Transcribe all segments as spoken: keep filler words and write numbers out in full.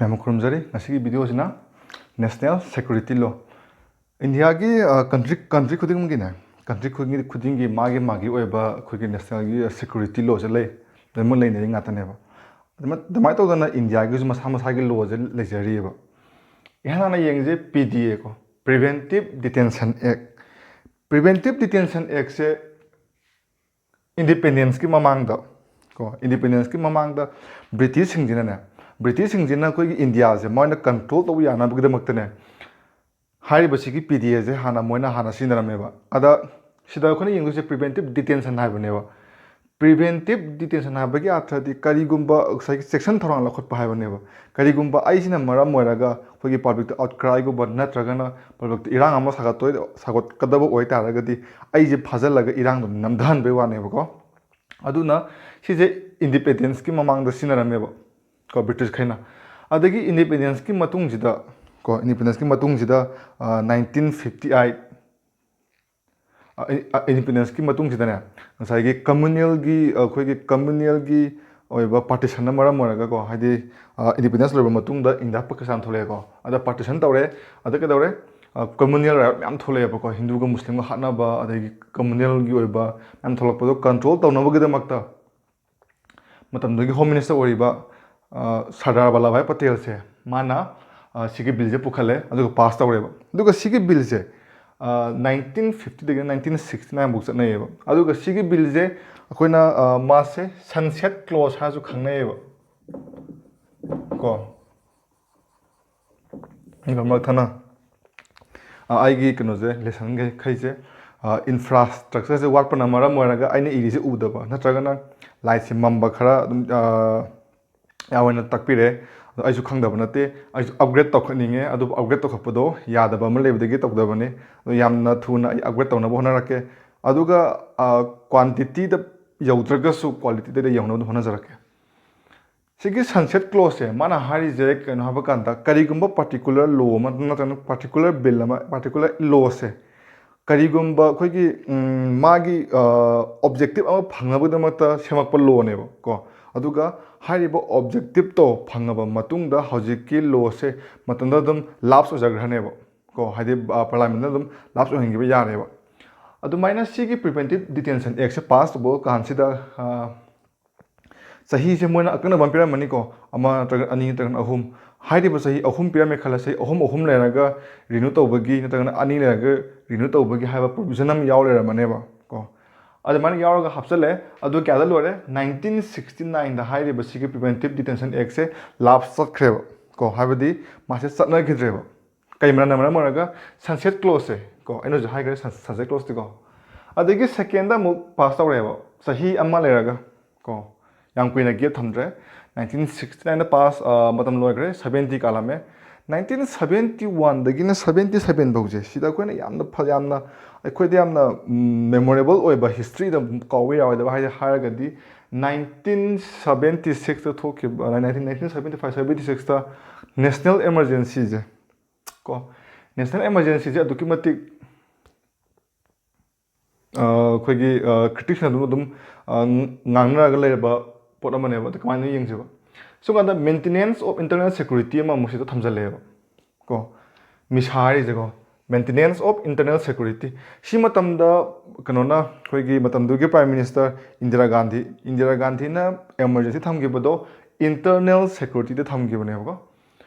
ꯃꯌꯥꯝ ꯈꯨꯔꯨꯝꯖꯔꯤ꯫ ꯉꯁꯤꯒꯤ video ꯁꯤꯅ National Security Law꯫ ꯏꯟꯗꯤꯌꯥꯒꯤ, ꯑ, country, country ꯈꯨꯗꯤꯡꯃꯛꯀꯤꯅꯦ, country ꯈꯨꯗꯤꯡꯒꯤ, ꯈꯨꯗꯤꯡꯒꯤ ꯃꯥꯒꯤ, ꯃꯥꯒꯤ ꯑꯣꯏꯕ ꯑꯩꯈꯣꯏꯒꯤ national ꯒꯤ security law ꯁꯦ ꯂꯩ, ꯂꯣꯏꯅꯃꯛ ꯂꯩꯅꯔꯤ ꯉꯥꯛꯇꯅꯦꯕ꯫ ꯑꯗꯨꯃ-, ꯑꯗꯨꯃꯥꯏꯅ ꯇꯧꯗꯅ ꯏꯟꯗꯤꯌꯥꯒꯤꯁꯨ ꯃꯁꯥ ꯃꯁꯥꯒꯤ law ꯁꯦ ꯂꯩꯖꯔꯤꯑꯕ꯫ ꯏꯍꯥꯟ ꯍꯥꯟꯅ ꯌꯦꯡꯁꯦ P D A ꯀꯣ, Preventive Detention Act꯫ Preventive Detention Act ꯁꯦ independence ꯀꯤ ꯃꯃꯥꯡꯗ ꯀꯣ, independence ꯀꯤ ꯃꯃꯥꯡꯗ British ꯁꯤꯡꯁꯤꯅꯅꯦ, British ꯁꯤꯡꯁꯤꯅ ꯑꯩꯈꯣꯏꯒꯤ ꯏꯟꯗꯤꯌꯥꯁꯦ ꯃꯣꯏꯅ control ꯇꯧꯕ ꯌꯥꯅꯕꯒꯤꯗꯃꯛꯇꯅꯦ, ꯍꯥꯏꯔꯤꯕꯁꯤꯒꯤ P D A ꯁꯦ ꯍꯥꯟꯅ ꯃꯣꯏꯅ ꯍꯥꯟꯅ ꯁꯤꯖꯤꯟꯅꯔꯝꯃꯦꯕ꯫ ꯑꯗ ꯁꯤꯗ ꯑꯩꯈꯣꯏꯅ ꯌꯦꯡꯗꯣꯏꯁꯦ preventive detention ꯍꯥꯏꯕꯅꯦꯕ꯫ Preventive detention ꯍꯥꯏꯕꯒꯤ ꯑꯔꯊꯗꯤ ꯀꯔꯤꯒꯨꯝꯕ ꯉꯁꯥꯏꯒꯤ ꯆꯦꯛꯁꯤꯟ ꯊꯧꯔꯥꯡ ꯂꯧꯈꯠꯄ ꯍꯥꯏꯕꯅꯦꯕ꯫ ꯀꯔꯤꯒꯨꯝꯕ ꯑꯩꯁꯤꯅ ꯃꯔꯝ ꯑꯣꯏꯔꯒ ꯑꯩꯈꯣꯏꯒꯤ public ꯇ outcry ꯒꯨꯝꯕ ꯅꯠꯇ꯭ꯔꯒꯅ public ꯇ ꯏꯔꯥꯡ ꯑꯃ ꯁꯥꯒꯠꯇꯣꯏ-, ꯁꯥꯒꯠꯀꯗꯕ ꯑꯣꯏꯇꯥꯔꯒꯗꯤ ꯑꯩꯁꯦ ꯐꯥꯖꯤꯜꯂꯒ ꯏꯔꯥꯡꯗꯣ ꯅꯝꯊꯍꯟꯕꯩ ꯋꯥꯅꯦꯕꯀꯣ꯫ ꯑꯗꯨꯅ ꯁꯤꯁꯦ independence ꯀꯤ ꯃꯃꯥꯡꯗ ꯁꯤꯖꯤꯟꯅꯔꯝꯃꯦꯕ ꯀꯣ, British ꯈꯩꯅ꯫ ꯑꯗꯒꯤ independence ꯀꯤ ꯃꯇꯨꯡꯁꯤꯗ ꯀꯣ, independence ꯀꯤ ꯃꯇꯨꯡꯁꯤꯗ, ꯑ, nineteen fifty eight, ꯑ, ꯑ, independence ꯀꯤ ꯃꯇꯨꯡꯁꯤꯗꯅꯦ, ꯉꯁꯥꯏꯒꯤ communal ꯒꯤ, ꯑꯩꯈꯣꯏꯒꯤ communal ꯒꯤ ꯑꯣꯏꯕ partition ꯅ ꯃꯔꯝ ꯑꯣꯏꯔꯒꯀꯣ, ꯍꯥꯏꯗꯤ, ꯑ, independence ꯂꯣꯏꯔꯕ ꯃꯇꯨꯡꯗ ꯏꯟꯗꯤꯌꯥ ꯄꯥꯀꯤꯁꯇꯥꯟ ꯊꯣꯛꯂꯛꯑꯦꯀꯣ, ꯑꯗ partition ꯇꯧꯔꯦ, ꯑꯗ ꯀꯩꯗꯧꯔꯦ? ꯑ, communal riot ꯃꯌꯥꯝ ꯊꯣꯛꯂꯛꯑꯦꯕꯀꯣ, ꯍꯤꯟꯗꯨꯒ ꯃꯨꯁꯂꯤꯝꯒ ꯍꯥꯠꯅꯕ, ꯑꯗꯒꯤ communal ꯒꯤ ꯑꯣꯏꯕ ꯃꯌꯥꯝ ꯊꯣꯛꯂꯛꯄꯗꯣ control ꯇꯧꯅꯕꯒꯤꯗꯃꯛꯇ ꯃꯇꯝꯗꯨꯒꯤ Home Minister ꯑꯣꯏꯔꯤꯕ, ꯑ, ꯁꯔꯗꯥꯔ ꯚꯜꯂꯚꯚꯥꯏ ꯄꯇꯦꯜꯁꯦ ꯃꯥꯅ, ꯑ, ꯁꯤꯒꯤ bill ꯁꯦ ꯄꯨꯈꯠꯂꯦ, ꯑꯗꯨꯒ pass ꯇꯧꯔꯦꯕ꯫ ꯑꯗꯨꯒ ꯁꯤꯒꯤ bill ꯁꯦ, ꯑ, nineteen fifty ꯗꯒꯤ nineteen sixty nine ꯐꯥꯎ ꯆꯠꯅꯩꯌꯦꯕ꯫ ꯑꯗꯨꯒ ꯁꯤꯒꯤ bill ꯁꯦ ꯑꯩꯈꯣꯏꯅ, ꯑ, ꯃꯥꯁꯦ sunset clause ꯍꯥꯏꯔꯁꯨ ꯈꯪꯅꯩꯌꯦꯕ ꯀꯣ꯫ ꯑꯗꯨꯒ ꯃꯊꯪꯅ, ꯑ, ꯑꯩꯒꯤ ꯀꯩꯅꯣꯁꯦ, lesson ꯈꯩꯁꯦ, ꯑ, infrastructure ꯁꯦ ꯋꯥꯠꯄꯅ ꯃꯔꯝ ꯑꯣꯏꯔꯒ ꯑꯩꯅ ꯏꯔꯤꯁꯦ ꯎꯗꯕ ꯅꯠꯇ꯭ꯔꯒꯅ light ꯁꯦ ꯃꯝꯕ ꯈꯔ ꯑꯗꯨꯝ, ꯑ, ꯌꯥꯝ ꯑꯣꯏꯅ ꯇꯥꯛꯄꯤꯔꯦ꯫ ꯑꯗꯣ ꯑꯩꯁꯨ ꯈꯪꯗꯕ ꯅꯠꯇꯦ, ꯑꯩꯁꯨ upgrade ꯇꯧꯈꯠꯅꯤꯡꯉꯦ, ꯑꯗꯨꯕꯨ upgrade ꯇꯧꯈꯠꯄꯗꯣ ꯌꯥꯗꯕ ꯑꯃ ꯂꯩꯕꯗꯒꯤ ꯇꯧꯗꯕꯅꯤ꯫ ꯑꯗꯣ ꯌꯥꯝꯅ ꯊꯨꯅ ꯑꯩ upgrade ꯇꯧꯅꯕ ꯍꯣꯠꯅꯔꯛꯀꯦ꯫ ꯑꯗꯨꯒ, ꯑ, quantity ꯗ ꯌꯧꯗ꯭ꯔꯒꯁꯨ quality ꯗ ꯌꯧꯅꯕ ꯍꯣꯠꯅꯖꯔꯛꯀꯦ꯫ ꯁꯤꯒꯤ sunset clause ꯁꯦ ꯃꯥꯅ ꯍꯥꯏꯔꯤꯁꯦ ꯀꯩꯅꯣ ꯍꯥꯏꯕ ꯀꯥꯟꯗ, ꯀꯔꯤꯒꯨꯝꯕ particular law ꯑꯃ ꯅꯠꯇ꯭ꯔꯒꯅ particular bill ꯑꯃ, particular law ꯁꯦ ꯀꯔꯤꯒꯨꯝꯕ ꯑꯩꯈꯣꯏꯒꯤ, ꯎꯝ, ꯃꯥꯒꯤ, ꯑ, objective ꯑꯃ ꯐꯪꯅꯕꯒꯤꯗꯃꯛꯇ ꯁꯦꯝꯃꯛꯄ law ꯅꯦꯕ ꯀꯣ꯫ ꯑꯗꯨꯒ ꯍꯥꯏꯔꯤꯕ objective ꯇꯣ ꯐꯪꯉꯕ ꯃꯇꯨꯡꯗ ꯍꯧꯖꯤꯛꯀꯤ law ꯁꯦ ꯃꯇꯝꯗ ꯑꯗꯨꯝ lapse ꯑꯣꯏꯖꯈ꯭ꯔꯅꯦꯕ꯫ ꯀꯣ, ꯍꯥꯏꯗꯤ, ꯑ, parliament ꯅ ꯑꯗꯨꯝ lapse ꯑꯣꯏꯍꯟꯈꯤꯕ ꯌꯥꯔꯦꯕ꯫ ꯑꯗꯨꯃꯥꯏꯅ ꯁꯤꯒꯤ Preventive Detention Act ꯁꯦ pass ꯇꯧꯕ ꯀꯥꯟꯁꯤꯗ, ꯑ, ꯆꯍꯤꯁꯦ ꯃꯣꯏꯅ ꯑꯀꯛꯅꯕ ꯑꯃ ꯄꯤꯔꯝꯃꯅꯤꯀꯣ, ꯑꯃ ꯅꯠꯇ꯭ꯔꯒ ꯑꯅꯤ ꯅꯠꯇ꯭ꯔꯒꯅ ꯑꯍꯨꯝ꯫ ꯍꯥꯏꯔꯤꯕ ꯆꯍꯤ ꯑꯍꯨꯝ ꯄꯤꯔꯝꯃꯦ ꯈꯜꯂꯁꯤ, ꯑꯍꯨꯝ, ꯑꯍꯨꯝ ꯂꯩꯔꯒ renew ꯇꯧꯕꯒꯤ ꯅꯠꯇ꯭ꯔꯒꯅ ꯑꯅꯤ ꯂꯩꯔꯒ renew ꯇꯧꯕꯒꯤ ꯍꯥꯏꯕ provision ꯑꯃ ꯌꯥꯎ ꯂꯩꯔꯝꯃꯅꯦꯕ ꯀꯣ꯫ ꯑꯗꯨꯃꯥꯏꯅ ꯌꯥꯎꯔꯒ ꯍꯥꯞꯆꯜꯂꯦ꯫ ꯑꯗꯨ ꯀꯌꯥꯗ ꯂꯣꯏꯔꯦ? Nineteen sixty nine ꯗ ꯍꯥꯏꯔꯤꯕ ꯁꯤꯒꯤ Preventive Detention Act ꯁꯦ lapse ꯆꯠꯈ꯭ꯔꯦꯕ ꯀꯣ, ꯍꯥꯏꯕꯗꯤ ꯃꯥꯁꯦ ꯆꯠꯅꯈꯤꯗ꯭ꯔꯦꯕ꯫ ꯀꯩ ꯃꯔꯝꯅ ꯃꯔꯝ ꯑꯣꯏꯔꯒ? Sunset Clause ꯁꯦ ꯀꯣ, ꯑꯩꯅ ꯍꯧꯖꯤꯛ ꯍꯥꯏꯈ꯭ꯔꯦ, sun-, Sunset Clause ꯇꯤ ꯀꯣ꯫ ꯑꯗꯒꯤ second ꯗ ꯑꯃꯨꯛ pass ꯇꯧꯔꯦꯕ, ꯆꯍꯤ ꯑꯃ ꯂꯩꯔꯒ ꯀꯣ, ꯌꯥꯝ ꯀꯨꯏꯅ gap ꯊꯝꯗ꯭ꯔꯦ꯫ Nineteen sixty nine ꯗ pass, ꯑ, ꯃꯇꯝ ꯂꯣꯏꯈ꯭ꯔꯦ, seventy ꯀꯥꯜꯂꯝꯃꯦ꯫ Nineteen seventy one ꯗꯒꯤꯅ seventy seven ꯐꯥꯎꯁꯦ, ꯁꯤꯗ ꯑꯩꯈꯣꯏꯅ ꯌꯥꯝꯅ ꯐ-, ꯌꯥꯝꯅ, ꯑꯩꯈꯣꯏꯗ ꯌꯥꯝꯅ, ꯎꯝ, memorable ꯑꯣꯏꯕ, history ꯗ ꯀꯥꯎꯕ ꯌꯥꯔꯣꯏꯗꯕ ꯍꯥꯏ-, ꯍꯥꯏꯔꯒꯗꯤ, nineteen seventy six ꯇ ꯊꯣꯛꯈꯤꯕ, nineteen, nineteen seventy five seventy six ꯇ national emergency ꯁꯦ ꯀꯣ, national emergency ꯁꯦ ꯑꯗꯨꯛꯀꯤ ꯃꯇꯤꯛ, ꯑ, ꯑꯩꯈꯣꯏꯒꯤ, ꯑ, critics ꯅ ꯑꯗꯨꯝ, ꯑꯗꯨꯝ, ꯑ, ꯉꯥꯡꯅꯔꯒ ꯂꯩꯔꯕ ꯄꯣꯠ ꯑꯃꯅꯦꯕ꯫ ꯑꯗꯨ ꯀꯃꯥꯏꯅ ꯌꯦꯡꯁꯦꯕ? ꯁꯨꯝ ꯀꯥꯟꯗ Maintenance of Internal Security ꯑꯃ ꯑꯃꯨꯛ ꯁꯤꯗ ꯊꯝꯖꯜꯂꯦꯕ ꯀꯣ, ꯃꯤꯁꯥ ꯍꯥꯏꯔꯤꯁꯦꯀꯣ, Maintenance of Internal Security꯫ ꯁꯤ ꯃꯇꯝꯗ ꯀꯩꯅꯣꯅ, ꯑꯩꯈꯣꯏꯒꯤ ꯃꯇꯝꯗꯨꯒꯤ Prime Minister ꯏꯟꯗꯤꯔꯥ ꯒꯥꯟꯙꯤ, ꯏꯟꯗꯤꯔꯥ ꯒꯥꯟꯙꯤꯅ emergency ꯊꯝꯈꯤꯕꯗꯣ internal security the ꯊꯝꯈꯤꯕꯅꯦꯕꯀꯣ꯫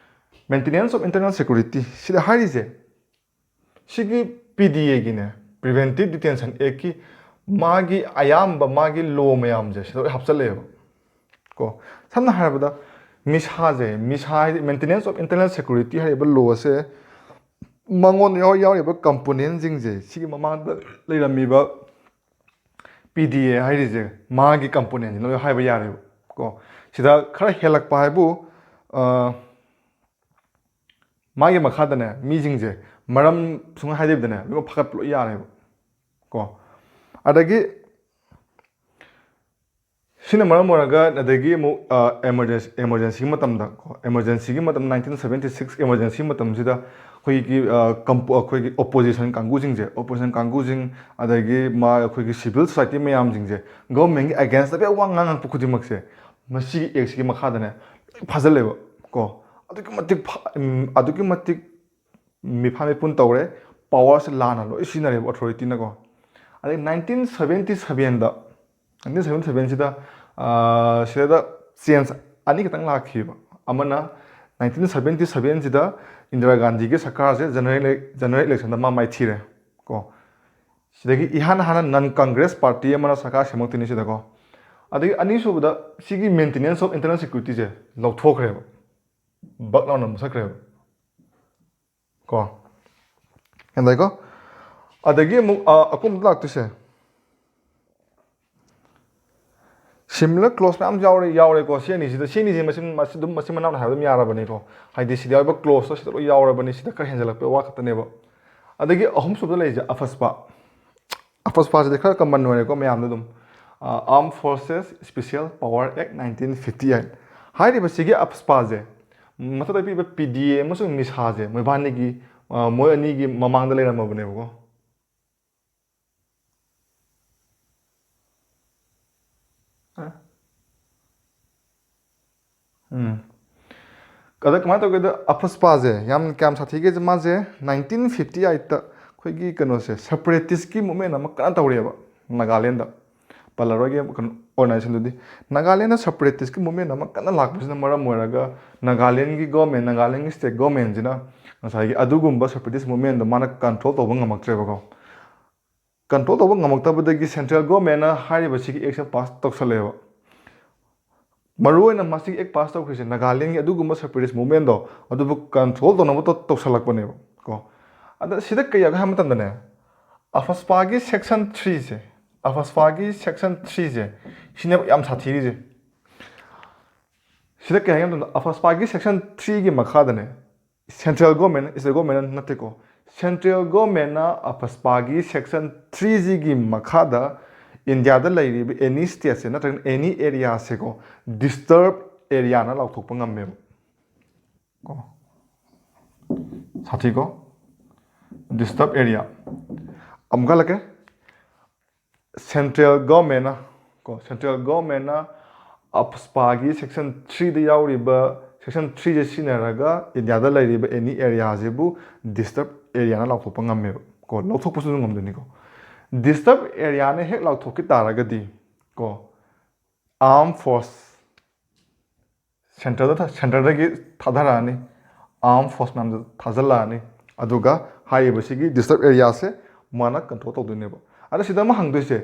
Maintenance of Internal Security ꯁꯤꯗ ꯍꯥꯏꯔꯤꯁꯦ, ꯁꯤꯒꯤ P D A ꯒꯤꯅꯦ, Preventive Detention Act ꯀꯤ ꯃꯥꯒꯤ ꯑꯌꯥꯝꯕ ꯃꯥꯒꯤ law ꯃꯌꯥꯝꯁꯦ ꯁꯤꯗ ꯂꯣꯏ ꯍꯥꯞꯆꯜꯂꯛꯑꯦꯕ ꯀꯣ꯫ ꯁꯝꯅ ꯍꯥꯏꯔꯕꯗ, ꯃꯤꯁꯥꯁꯦ, ꯃꯤꯁꯥ ꯍꯥꯏꯗꯤ Maintenance of Internal Security ꯍꯥꯏꯔꯤꯕ law ꯁꯦ, ꯃꯉꯣꯟꯗ ꯌꯥꯎ-, ꯌꯥꯎꯔꯤꯕ component ꯁꯤꯡꯁꯦ, ꯁꯤꯒꯤ ꯃꯃꯥꯡꯗ ꯂꯩꯔꯝꯃꯤꯕ P D A ꯍꯥꯏꯔꯤꯁꯦ, ꯃꯥꯒꯤ component ꯁꯤꯅ ꯂꯣꯏ ꯍꯥꯏꯕ ꯌꯥꯔꯦꯕ ꯀꯣ꯫ ꯁꯤꯗ ꯈꯔ ꯍꯦꯜꯂꯛꯄ ꯍꯥꯏꯕꯨ, ꯑ, ꯃꯥꯒꯤ ꯃꯈꯥꯗꯅꯦ, ꯃꯤꯁꯤꯡꯁꯦ ꯃꯔꯝ ꯁꯨꯡꯍꯥꯏ ꯍꯥꯏꯗꯕꯤꯗꯅꯦ ꯂꯣꯏꯅꯃꯛ ꯐꯥꯒꯠꯄ ꯂꯣꯏ ꯌꯥꯔꯦꯕ ꯀꯣ꯫ ꯑꯗꯒꯤ ꯁꯤꯅ ꯃꯔꯝ ꯑꯣꯏꯔꯒ, ꯑꯗꯒꯤ ꯑꯃꯨꯛ, ꯑ, emergency, emergency ꯒꯤ ꯃꯇꯝꯗ ꯀꯣ, emergency ꯒꯤ ꯃꯇꯝ, nineteen seventy six emergency ꯒꯤ ꯃꯇꯝꯁꯤꯗ ꯑꯩꯈꯣꯏꯒꯤ, ꯑ, ꯀꯝꯄꯣ-, ꯑꯩꯈꯣꯏꯒꯤ opposition ꯀꯥꯡꯕꯨꯁꯤꯡꯁꯦ, opposition ꯀꯥꯡꯕꯨꯁꯤꯡ, ꯑꯗꯒꯤ ꯃꯥ, ꯑꯩꯈꯣꯏꯒꯤ civil society ꯃꯌꯥꯝꯁꯤꯡꯁꯦ, government ꯀꯤ against ꯇ ꯋꯥ ꯉꯥꯡꯉꯛꯄ ꯈꯨꯗꯤꯡꯃꯛꯁꯦ ꯃꯁꯤꯒꯤ ꯑꯦꯛꯁꯤꯒꯤ ꯃꯈꯥꯗꯅꯦ ꯂꯣꯏ ꯐꯥꯖꯤꯜꯂꯦꯕ꯫ ꯀꯣ, ꯑꯗꯨꯛꯀꯤ ꯃꯇꯤꯛ ꯐꯥ-, ꯎꯝ, ꯑꯗꯨꯛꯀꯤ ꯃꯇꯤꯛ ꯃꯤꯐꯥ ꯃꯤꯄꯨꯟ ꯇꯧꯔꯦ꯫ ꯄꯋꯥꯔꯁꯦ ꯂꯥꯟꯅ ꯂꯣꯏ ꯁꯤꯖꯤꯟꯅꯔꯦꯕ ꯑꯣꯊꯣꯔꯤꯇꯤꯅꯀꯣ꯫ ꯑꯗꯩ ꯅꯥꯏꯟꯇꯤꯟ ꯁꯕꯦꯟꯇꯤ ꯁꯕꯦꯟꯗ, ꯅꯥꯏꯟꯇꯤꯟ ꯁꯕꯦꯟꯇꯤ ꯁꯕꯦꯟꯁꯤꯗ, ꯑꯥ, ꯁꯤꯗ ꯆꯦꯟꯖ ꯑꯅꯤꯈꯛꯇꯪ ꯂꯥꯛꯈꯤꯕ꯫ ꯑꯃꯅ ꯅꯥꯏꯟꯇꯤꯟ ꯁꯕꯦꯟꯇꯤ ꯁꯕꯦꯟꯁꯤꯗ ꯏꯟꯗꯤꯔꯥ ꯒꯥꯟꯙꯤꯒꯤ ꯁꯔꯀꯥꯔꯁꯦ ꯖꯦꯅꯔꯦꯜ ꯖꯦꯅꯔꯦꯜ ꯏꯂꯦꯛꯁꯟꯗ ꯃꯥ ꯃꯥꯏꯊꯤꯔꯦ꯫ ꯀꯣ, ꯁꯤꯗꯒꯤ ꯏꯍꯥꯟ ꯍꯥꯟꯅ ꯅꯟ ꯀꯪꯒ꯭ꯔꯦꯁ ꯄꯥꯔꯇꯤ ꯑꯃꯅ ꯁꯔꯀꯥꯔ ꯁꯦꯝꯃꯛꯇꯣꯏꯅꯤ ꯁꯤꯗꯀꯣ꯫ ꯑꯗꯒꯤ ꯑꯅꯤꯁꯨꯕꯗ ꯁꯤꯒꯤ maintenance of internal security ꯁꯦ ꯂꯧꯊꯣꯛꯈ꯭ꯔꯦꯕ, ꯕꯛ ꯂꯥꯎꯅ ꯃꯨꯊꯠꯈ꯭ꯔꯦꯕ꯫ ꯀꯣ, ꯒ꯭ꯌꯥꯟ ꯇꯥꯏꯀꯣ? ꯑꯗꯒꯤ ꯑꯃꯨꯛ, ꯑ, ꯑꯀꯣꯟꯕꯗ ꯂꯥꯛꯇꯣꯏꯁꯦ similar clause ꯃꯌꯥꯝ ꯌꯥꯎꯔꯦ, ꯌꯥꯎꯔꯦꯀꯣ꯫ ꯁꯤ ꯑꯅꯤꯁꯤꯗ, ꯁꯤ ꯑꯅꯤꯁꯤ ꯃꯆꯤꯟ, ꯃꯆꯤꯟ, ꯑꯗꯨꯝ ꯃꯆꯤꯟ ꯃꯅꯥꯎꯅ ꯍꯥꯏꯕ ꯑꯗꯨꯝ ꯌꯥꯔꯕꯅꯤꯀꯣ꯫ ꯍꯥꯏꯗꯤ ꯁꯤꯗ ꯌꯥꯎꯔꯤꯕ clause ꯁꯤꯗ ꯂꯣꯏ ꯌꯥꯎꯔꯕꯅꯤ꯫ ꯁꯤꯗ ꯈꯔ ꯍꯦꯟꯖꯜꯂꯛꯄꯩ ꯋꯥ ꯈꯛꯇꯅꯦꯕ꯫ ꯑꯗꯒꯤ ꯑꯍꯨꯝꯁꯨꯕꯗ ꯂꯩꯔꯤꯁꯦ ꯑꯐꯁꯄꯥ꯫ ꯑꯐꯁꯄꯥꯁꯤꯗꯤ ꯈꯔ common ꯑꯣꯏꯔꯦꯀꯣ ꯃꯌꯥꯝꯗ ꯑꯗꯨꯝ꯫ ꯑ, Armed Forces Special Power Act nineteen fifty eight꯫ ꯍꯥꯏꯔꯤꯕꯁꯤꯒꯤ ꯑꯐꯁꯄꯥꯁꯦ ꯃꯊꯛꯇ ꯄꯤꯕ ꯄꯤ ꯗꯤ ꯑꯦ ꯑꯃꯁꯨꯡ ꯃꯤꯁꯥꯁꯦ ꯃꯣꯏꯕꯥꯅꯤꯒꯤ, ꯑ, ꯃꯣꯏ ꯑꯅꯤꯒꯤ ꯃꯃꯥꯡꯗ ꯂꯩꯔꯝꯃꯕꯅꯦꯕꯀꯣ꯫ ꯑ? ꯎꯝ꯫ ꯑꯗ ꯀꯃꯥꯏꯅ ꯇꯧꯒꯦꯗ, ꯑꯐꯁꯄꯥꯁꯦ ꯌꯥꯝ ꯀꯌꯥꯝ ꯁꯥꯊꯤꯒꯦꯁꯦ, ꯃꯥꯁꯦ ꯅꯥꯏꯟꯇꯤꯟ ꯐꯤꯐꯇꯤ ꯑꯩꯠꯇ ꯑꯩꯈꯣꯏꯒꯤ ꯀꯩꯅꯣꯁꯦ, separatist ꯀꯤ movement ꯑꯃ ꯀꯟꯅ ꯇꯧꯔꯤꯑꯕ ꯅꯥꯒꯥꯂꯦꯟꯗ꯫ ꯄꯜꯂꯔꯣꯏꯒꯦ ꯀꯩꯅꯣ, organization ꯗꯨꯗꯤ꯫ ꯅꯥꯒꯥꯂꯦꯟꯗ separatist ꯀꯤ movement ꯑꯃ ꯀꯟꯅ ꯂꯥꯛꯄꯁꯤꯅ ꯃꯔꯝ ꯑꯣꯏꯔꯒ ꯅꯥꯒꯥꯂꯦꯟꯒꯤ government, ꯅꯥꯒꯥꯂꯦꯟꯒꯤ state government ꯁꯤꯅ ꯉꯁꯥꯏꯒꯤ ꯑꯗꯨꯒꯨꯝꯕ separatist movement ꯗꯣ ꯃꯥꯅ control ꯇꯧꯕ ꯉꯝꯃꯛꯇ꯭ꯔꯦꯕꯀꯣ꯫ Control ꯇꯧꯕ ꯉꯝꯃꯛꯇꯕꯗꯒꯤ central government ꯅ ꯍꯥꯏꯔꯤꯕ ꯁꯤꯒꯤ act ꯁꯦ pass ꯇꯧꯁꯜꯂꯦꯕ꯫ ꯃꯔꯨꯑꯣꯏꯅ ꯃꯁꯤꯒꯤ act pass ꯇꯧꯈ꯭ꯔꯤꯁꯦ ꯅꯥꯒꯥꯂꯦꯟꯒꯤ ꯑꯗꯨꯒꯨꯝꯕ separatist movement ꯗꯣ ꯑꯗꯨꯕꯨ control ꯇꯧꯅꯕ ꯇꯧ-, ꯇꯧꯁꯜꯂꯛꯄꯅꯦꯕ ꯀꯣ꯫ ꯑꯗ ꯁꯤꯗ ꯀꯩ ꯌꯥꯎꯒꯦ ꯍꯥꯏꯕ ꯃꯇꯝꯗꯅꯦ, ꯑꯐꯁꯄꯥꯒꯤ section three ꯁꯦ, ꯑꯐꯁꯄꯥꯒꯤ section three ꯁꯦ, ꯁꯤꯅꯦꯕ ꯌꯥꯝ ꯁꯥꯊꯤꯔꯤꯁꯦ꯫ ꯁꯤꯗ ꯀꯩ ꯍꯥꯏꯒꯦ ꯍꯥꯏꯕ ꯃꯇꯝꯗ, ꯑꯐꯁꯄꯥꯒꯤ section three ꯒꯤ ꯃꯈꯥꯗꯅꯦ, central government, state government ꯅꯠꯇꯦꯀꯣ, central government ꯅ ꯑꯐꯁꯄꯥꯒꯤ section three ꯁꯤꯒꯤ ꯃꯈꯥꯗ ꯏꯟꯗꯤꯌꯥꯗ ꯂꯩꯔꯤꯕ any state ꯁꯦ ꯅꯠꯇ꯭ꯔꯒꯅ any area ꯁꯦꯀꯣ, disturb area ꯅ ꯂꯥꯎꯊꯣꯛꯄ ꯉꯝꯃꯦꯕ꯫ ꯀꯣ, ꯁꯥꯊꯤꯀꯣ? Disturb area꯫ ꯑꯃꯨꯛ ꯍꯜꯂꯛꯀꯦ꯫ Central government ꯅ ꯀꯣ, central government ꯅ ꯑꯐꯁꯄꯥꯒꯤ ꯁꯦꯛꯁꯟ ꯊ꯭ꯔꯤꯗ ꯌꯥꯎꯔꯤꯕ, ꯁꯦꯛꯁꯟ ꯊ꯭ꯔꯤꯁꯦ ꯁꯤꯖꯤꯟꯅꯔꯒ ꯏꯟꯗꯤꯌꯥꯗ ꯂꯩꯔꯤꯕ ꯑꯦꯅꯤ ꯑꯦꯔꯤꯌꯥꯁꯤꯕꯨ ꯗꯤꯁꯇꯔꯕ ꯑꯦꯔꯤꯌꯥꯅ ꯂꯥꯎꯊꯣꯛꯄ ꯉꯝꯃꯦꯕ ꯀꯣ, ꯂꯧꯊꯣꯛꯄꯁꯨ ꯑꯗꯨꯝ ꯉꯝꯗꯣꯏꯅꯤꯀꯣ꯫ ꯗꯤꯁꯇꯔꯕ ꯑꯦꯔꯤꯌꯥꯅ ꯍꯦꯛ ꯂꯥꯎꯊꯣꯛꯈꯤ ꯇꯥꯔꯒꯗꯤ ꯀꯣ, ꯑꯥꯔꯝ ꯐꯣꯔꯁ ꯁꯦꯟꯇ꯭ꯔꯗ, ꯁꯦꯟꯇ꯭ꯔꯗꯒꯤ ꯊꯥꯗꯔꯛꯑꯅꯤ, ꯑꯥꯔꯝ ꯐꯣꯔꯁ ꯃꯌꯥꯝꯗꯣ ꯊꯥꯖꯤꯜꯂꯛꯑꯅꯤ, ꯑꯗꯨꯒ ꯍꯥꯏꯔꯤꯕꯁꯤꯒꯤ ꯗꯤꯁꯇꯔꯕ ꯑꯦꯔꯤꯌꯥꯁꯦ ꯃꯥꯅ ꯀꯟꯇ꯭ꯔꯣꯜ ꯇꯧꯗꯣꯏꯅꯦꯕ꯫ ꯑꯗ ꯁꯤꯗ ꯑꯃ ꯍꯪꯗꯣꯏꯁꯦ,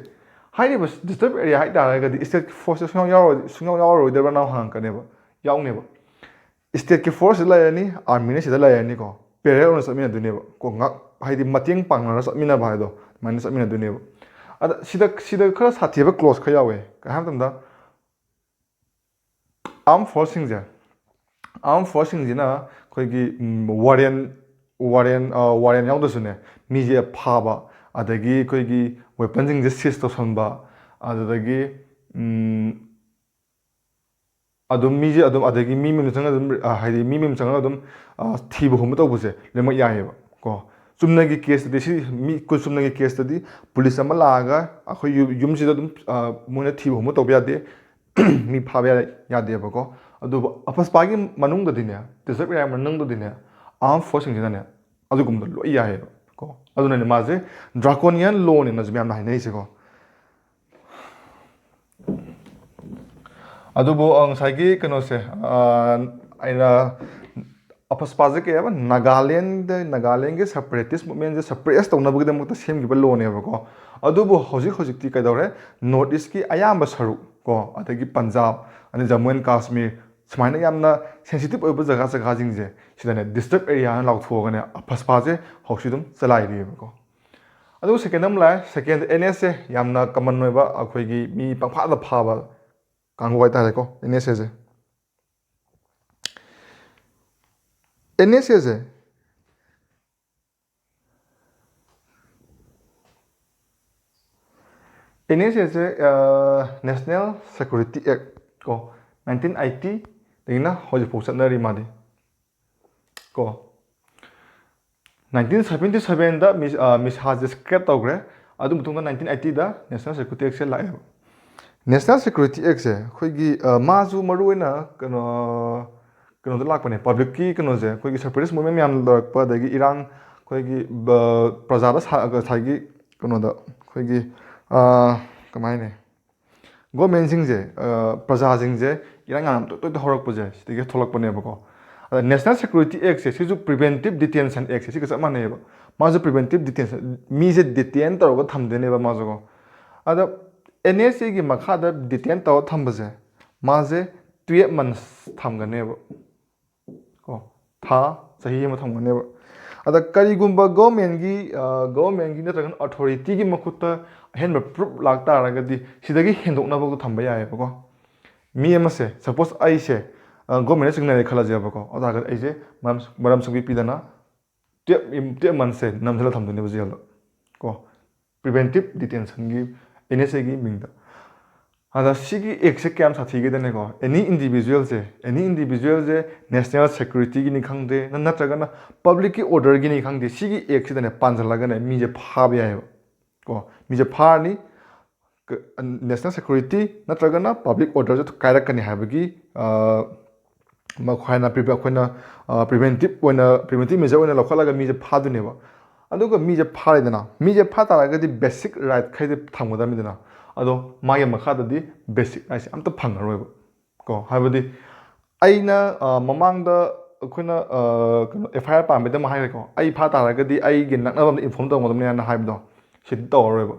ꯍꯥꯏꯔꯤꯕ ꯗꯤꯁꯇꯔꯕ ꯑꯦꯔꯤꯌꯥ ꯍꯥꯏꯇꯥꯔꯒꯗꯤ ꯁ꯭ꯇꯦꯠꯀꯤ ꯐꯣꯔꯁꯁꯦ ꯁꯨꯡꯌꯥꯎ ꯌꯥꯎꯔꯣꯏ-, ꯁꯨꯡꯌꯥꯎ ꯌꯥꯎꯔꯣꯏꯗꯕ꯭ꯔꯥ ꯍꯪꯉꯛꯀꯅꯦꯕ꯫ ꯌꯥꯎꯅꯦꯕ꯫ ꯁ꯭ꯇꯦꯠꯀꯤ ꯐꯣꯔꯁꯁꯤꯗ ꯂꯩꯔꯅꯤ, ꯑꯥꯔꯃꯤꯅ ꯁꯤꯗ ꯂꯩꯔꯅꯤꯀꯣ, ꯄꯦꯔꯦꯜ ꯑꯣꯏꯅ ꯆꯠꯃꯤꯟꯅꯗꯣꯏꯅꯦꯕ ꯀꯣ, ꯉꯥꯛ-, ꯍꯥꯏꯗꯤ ꯃꯇꯦꯡ ꯄꯥꯡꯅꯔ ꯆꯠꯃꯤꯟꯅꯕ ꯍꯥꯏꯗꯣ ꯑꯗꯨꯃꯥꯏꯅ ꯆꯠꯃꯤꯟꯅꯗꯣꯏꯅꯦꯕ꯫ ꯑꯗ ꯁꯤꯗ, ꯁꯤꯗ ꯈꯔ ꯁꯥꯊꯤꯕ ꯀ꯭ꯂꯣꯖ ꯈꯔ ꯌꯥꯎꯋꯦ꯫ ꯀꯩ ꯍꯥꯏꯕ ꯃꯇꯝꯗ, ꯑꯥꯔꯝ ꯐꯣꯔꯁꯁꯤꯡꯁꯦ, ꯑꯥꯔꯝ ꯐꯣꯔꯁꯁꯤꯡꯁꯤꯅ ꯑꯩꯈꯣꯏꯒꯤ, ꯎꯝ, ꯋꯥꯔꯦꯟ, ꯋꯥꯔꯦꯟ, ꯑ, ꯋꯥꯔꯦꯟ ꯌꯥꯎꯗ꯭ꯔꯁꯨꯅꯦ, ꯃꯤꯁꯦ ꯐꯥꯕ, ꯑꯗꯒꯤ ꯑꯩꯈꯣꯏꯒꯤ ꯋꯦꯄꯟꯁꯤꯡꯁꯦ ꯁꯤꯖ ꯇꯧꯁꯟꯕ, ꯑꯗꯨꯗꯒꯤ, ꯎꯝ, ꯑꯗꯨꯝ ꯃꯤꯁꯦ ꯑꯗꯨꯝ, ꯑꯗꯒꯤ ꯃꯤ ꯃꯌꯨꯝꯗ ꯆꯪꯉꯒ ꯑꯗꯨꯝ, ꯑ, ꯍꯥꯏꯗꯤ ꯃꯤ ꯃꯌꯨꯝ ꯆꯪꯉꯒ ꯑꯗꯨꯝ, ꯑ, ꯊꯤꯕ ꯍꯨꯝꯕ ꯇꯧꯕꯁꯦ ꯂꯣꯏꯅꯃꯛ ꯌꯥꯏꯑꯕ ꯀꯣ꯫ ꯆꯨꯝꯅꯒꯤ ꯀꯦꯁꯇꯗꯤ ꯁꯤ, ꯃꯤ ꯀꯨ-, ꯆꯨꯝꯅꯒꯤ ꯀꯦꯁꯇꯗꯤ ꯄꯨꯂꯤꯁ ꯑꯃ ꯂꯥꯛꯑꯒ ꯑꯩꯈꯣꯏ ꯌꯨ-, ꯌꯨꯝꯁꯤꯗ ꯑꯗꯨꯝ, ꯑ, ꯃꯣꯏꯅ ꯊꯤꯕ ꯍꯨꯝꯕ ꯇꯧꯕ ꯌꯥꯗꯦ, ꯃꯤ ꯐꯥꯕ ꯌꯥ-, ꯌꯥꯗꯦꯕꯀꯣ꯫ ꯑꯗꯨꯕꯨ ꯑꯐꯁꯄꯥꯒꯤ ꯃꯅꯨꯡꯗꯗꯤꯅꯦ, ꯗꯤꯁꯇ꯭ꯔꯤꯛ ꯑꯦꯔꯤꯌꯥ ꯃꯅꯨꯡꯗꯗꯤꯅꯦ, ꯑꯥꯔꯝ ꯐꯣꯔꯁꯁꯤꯡꯁꯤꯅꯅꯦ ꯑꯗꯨꯒꯨꯝꯕꯗꯣ ꯂꯣꯏ ꯌꯥꯏꯑꯕ ꯀꯣ꯫ ꯑꯗꯨꯅꯅꯦ ꯃꯥꯁꯦ ꯗ꯭ꯔꯥꯀꯣꯅꯤꯌꯟ ꯂꯣꯅꯦꯅꯁꯨ ꯃꯌꯥꯝꯅ ꯍꯥꯏꯅꯔꯤꯁꯦꯀꯣ꯫ ꯑꯗꯨꯕꯨ, ꯑ, ꯉꯁꯥꯏꯒꯤ ꯀꯩꯅꯣꯁꯦ, ꯑ, ꯑꯩꯅ ꯑꯐꯁꯄꯥꯁꯦ ꯀꯩ ꯍꯥꯏꯕ, ꯅꯥꯒꯥꯂꯦꯟꯗ, ꯅꯥꯒꯥꯂꯦꯟꯒꯤ ꯁꯦꯄꯔꯦꯇꯤꯁ ꯃꯨꯞꯃꯦꯟꯁꯦ ꯁꯄ꯭ꯔꯦꯁ ꯇꯧꯅꯕꯒꯤꯗꯃꯛꯇ ꯁꯦꯝꯈꯤꯕ ꯂꯣꯅꯦꯕꯀꯣ꯫ ꯑꯗꯨꯕꯨ ꯍꯧꯖꯤꯛ ꯍꯧꯖꯤꯛꯇꯤ ꯀꯩꯗꯧꯔꯦ, ꯅꯣꯔꯠ ꯏꯁꯀꯤ ꯑꯌꯥꯝꯕ ꯁꯔꯨꯛ ꯀꯣ, ꯑꯗꯒꯤ ꯄꯟꯖꯥꯕ, ꯑꯗꯩ ꯖꯃꯨ ꯑꯦꯟ ꯀꯥꯁꯃꯤꯔ, ꯁꯨꯃꯥꯏꯅ ꯌꯥꯝꯅ ꯁꯦꯟꯁꯤꯇꯤꯞ ꯑꯣꯏꯕ ꯖꯒꯥ ꯖꯒꯥꯁꯤꯡꯁꯦ ꯁꯤꯗꯅꯦ ꯗꯤꯁꯇ꯭ꯔꯤꯛ ꯑꯦꯔꯤꯌꯥꯅ ꯂꯥꯎꯊꯣꯛꯑꯒꯅꯦ ꯑꯐꯁꯄꯥꯁꯦ ꯍꯧꯖꯤꯛ ꯑꯗꯨꯝ ꯆꯂꯥꯏꯔꯤꯑꯕꯀꯣ꯫ ꯑꯗꯨꯒ ꯁꯦꯀꯦꯟ ꯑꯃ ꯂꯥꯛꯑꯦ꯫ ꯁꯦꯀꯦꯟ, ꯑꯦꯟ ꯑꯦꯁ ꯑꯦ, ꯌꯥꯝꯅ ꯀꯃꯟ ꯑꯣꯏꯕ ꯑꯩꯈꯣꯏꯒꯤ ꯃꯤ ꯄꯪꯐꯥꯗ ꯐꯥꯕ ꯀꯥꯡꯕꯨ ꯍꯥꯏꯇꯥꯔꯦꯀꯣ, ꯑꯦꯟ ꯑꯦꯁ ꯑꯦꯁꯦ꯫ ꯑꯦꯟ ꯑꯦꯁ ꯑꯦꯁꯦ, ꯑꯦꯟ ꯑꯦꯁ ꯑꯦꯁꯦ, ꯑ, National Security Act ꯀꯣ, ꯅꯥꯏꯟꯇꯤꯟ ꯑꯩꯠꯇꯤꯗꯒꯤꯅ ꯍꯧꯖꯤꯛꯐꯥꯎ ꯆꯠꯅꯔꯤ ꯃꯥꯗꯤ ꯀꯣ꯫ ꯅꯥꯏꯟꯇꯤꯟ ꯁꯕꯦꯟꯇꯤ ꯁꯕꯦꯟꯗ ꯃꯤꯁ-, ꯑ, ꯃꯤꯁꯥꯁꯦ ꯁ꯭ꯀ꯭ꯔꯦꯞ ꯇꯧꯈ꯭ꯔꯦ꯫ ꯑꯗꯨ ꯃꯇꯨꯡꯗ ꯅꯥꯏꯟꯇꯤꯟ ꯑꯩꯠꯇꯤꯗ National Security Actꯁꯦ ꯂꯥꯛꯑꯦꯕ꯫ National Security Act ꯁꯦ ꯑꯩꯈꯣꯏꯒꯤ, ꯑ, ꯃꯥꯁꯨ ꯃꯔꯨꯑꯣꯏꯅ ꯀꯩꯅꯣ, ꯀꯩꯅꯣꯗ ꯂꯥꯛꯄꯅꯦ, ꯄꯕ꯭ꯂꯤꯛꯀꯤ ꯀꯩꯅꯣꯁꯦ, ꯑꯩꯈꯣꯏꯒꯤ separatist movement ꯃꯌꯥꯝ ꯂꯩꯔꯛꯄ, ꯑꯗꯒꯤ ꯏꯔꯥꯡ, ꯑꯩꯈꯣꯏꯒꯤ, ꯑ, ꯄ꯭ꯔꯖꯥꯗ ꯁꯥ-, ꯉꯁꯥꯏꯒꯤ ꯀꯩꯅꯣꯗ ꯑꯩꯈꯣꯏꯒꯤ, ꯑ, ꯀꯃꯥꯏ ꯍꯥꯏꯅꯤ, ꯒꯣꯔꯃꯦꯟꯁꯤꯡꯁꯦ, ꯑ, ꯄ꯭ꯔꯖꯥꯁꯤꯡꯁꯦ ꯏꯔꯥꯡ ꯌꯥꯝ ꯇꯣꯏ ꯇꯣꯏ ꯍꯧꯔꯛꯄꯁꯦ ꯁꯤꯗꯒꯤ ꯊꯣꯛꯂꯛꯄꯅꯦꯕꯀꯣ꯫ ꯑꯗ National Security Act ꯁꯦ, ꯁꯤꯁꯨ Preventive Detention Act ꯁꯦ, ꯁꯤꯒ ꯆꯞ ꯃꯥꯟꯅꯩꯌꯦꯕ꯫ ꯃꯥꯁꯨ preventive detention, ꯃꯤꯁꯦ detain ꯇꯧꯔꯒ ꯊꯝꯗꯣꯏꯅꯦꯕ ꯃꯥꯁꯨꯀꯣ꯫ ꯑꯗ N S A ꯒꯤ ꯃꯈꯥꯗ detain ꯇꯧꯔ ꯊꯝꯕꯁꯦ, ꯃꯥꯁꯦ twelve months ꯊꯝꯒꯅꯦꯕ꯫ ꯀꯣ, ꯊꯥ, ꯆꯍꯤ ꯑꯃ ꯊꯝꯒꯅꯦꯕ꯫ ꯑꯗ ꯀꯔꯤꯒꯨꯝꯕ ꯒꯣꯔꯃꯦꯟꯒꯤ, ꯑ, ꯒꯣꯔꯃꯦꯟꯒꯤ ꯅꯠꯇ꯭ꯔꯒꯅ ꯑꯣꯊꯣꯔꯤꯇꯤꯒꯤ ꯃꯈꯨꯠꯇ ꯑꯍꯦꯟꯕ proof ꯂꯥꯛ ꯇꯥꯔꯒꯗꯤ ꯁꯤꯗꯒꯤ ꯍꯦꯟꯗꯣꯛꯅꯕꯗꯣ ꯊꯝꯕ ꯌꯥꯏꯑꯕꯀꯣ꯫ ꯃꯤ ꯑꯃꯁꯦ, suppose ꯑꯩꯁꯦ, ꯑ, ꯒꯣꯔꯃꯦꯟꯅ ꯆꯤꯡꯅꯔꯦ ꯈꯜꯂꯁꯦꯕꯀꯣ꯫ ꯑꯗꯨ ꯇꯥꯔꯒꯗꯤ ꯑꯩꯁꯦ ꯃꯔꯝ, ꯃꯔꯝ ꯁꯨꯡꯄꯤ ꯄꯤꯗꯅ twelve, twelve months ꯁꯦ ꯅꯝꯁꯤꯜꯂ ꯊꯝꯗꯣꯏꯅꯦꯕ ꯖꯦꯜꯗ ꯀꯣ, preventive detention ꯒꯤ, N S A ꯒꯤ ꯃꯤꯡꯗ꯫ ꯑꯗ ꯁꯤꯒꯤ act ꯁꯦ ꯀꯌꯥꯝ ꯁꯥꯊꯤꯒꯦꯗꯅꯦꯀꯣ, any individual ꯁꯦ, any individual ꯁꯦ national security ꯒꯤꯅꯤ ꯈꯪꯗꯦ, ꯅ-, ꯅꯠꯇ꯭ꯔꯒꯅ public ꯀꯤ order ꯒꯤꯅꯤ ꯈꯪꯗꯦ, ꯁꯤꯒꯤ act ꯁꯤꯗꯅꯦ ꯄꯥꯟꯁꯤꯜꯂꯒꯅꯦ ꯃꯤꯁꯦ ꯐꯥꯕ ꯌꯥꯏꯑꯕ ꯀꯣ꯫ ꯃꯤꯁꯦ ꯐꯥꯔꯅꯤ, ꯀ-, national security ꯅꯠꯇ꯭ꯔꯒꯅ public order ꯁꯦ ꯀꯥꯏꯔꯛꯀꯅꯤ ꯍꯥꯏꯕꯒꯤ, ꯑ, ꯃꯈꯣꯏꯅ ꯄ꯭ꯔꯤꯚꯦ-, ꯑꯩꯈꯣꯏꯅ, ꯑ, preventive ꯑꯣꯏꯅ, preventive measure ꯑꯣꯏꯅ ꯂꯧꯈꯠꯂꯒ ꯃꯤꯁꯦ ꯐꯥꯗꯣꯏꯅꯦꯕ꯫ ꯑꯗꯨꯒ ꯃꯤꯁꯦ ꯐꯥꯔꯦꯗꯅ, ꯃꯤꯁꯦ ꯐꯥ ꯇꯥꯔꯒꯗꯤ basic right ꯈꯩꯗꯤ ꯊꯝꯒꯗꯕꯅꯤꯗꯅ, ꯑꯗꯣ ꯃꯥꯒꯤ ꯃꯈꯥꯗꯗꯤ basic right ꯁꯦ ꯑꯝꯇ ꯐꯪꯉꯔꯣꯏꯕ ꯀꯣ꯫ ꯍꯥꯏꯕꯗꯤ ꯑꯩꯅ, ꯑ, ꯃꯃꯥꯡꯗ ꯑꯩꯈꯣꯏꯅ, ꯑ, ꯀꯩꯅꯣ, F I R ꯄꯥꯟꯕꯩꯗ ꯑꯃ ꯍꯥꯏꯈ꯭ꯔꯦꯀꯣ, ꯑꯩ ꯐꯥ ꯇꯥꯔꯒꯗꯤ ꯑꯩꯒꯤ ꯅꯛꯅꯕ ꯑꯃꯗ inform ꯇꯧꯒꯗꯕꯅꯤ ꯍꯥꯏꯅ ꯍꯥꯏꯕꯗꯣ, ꯁꯤꯗꯤ ꯇꯧꯔꯔꯣꯏꯕ꯫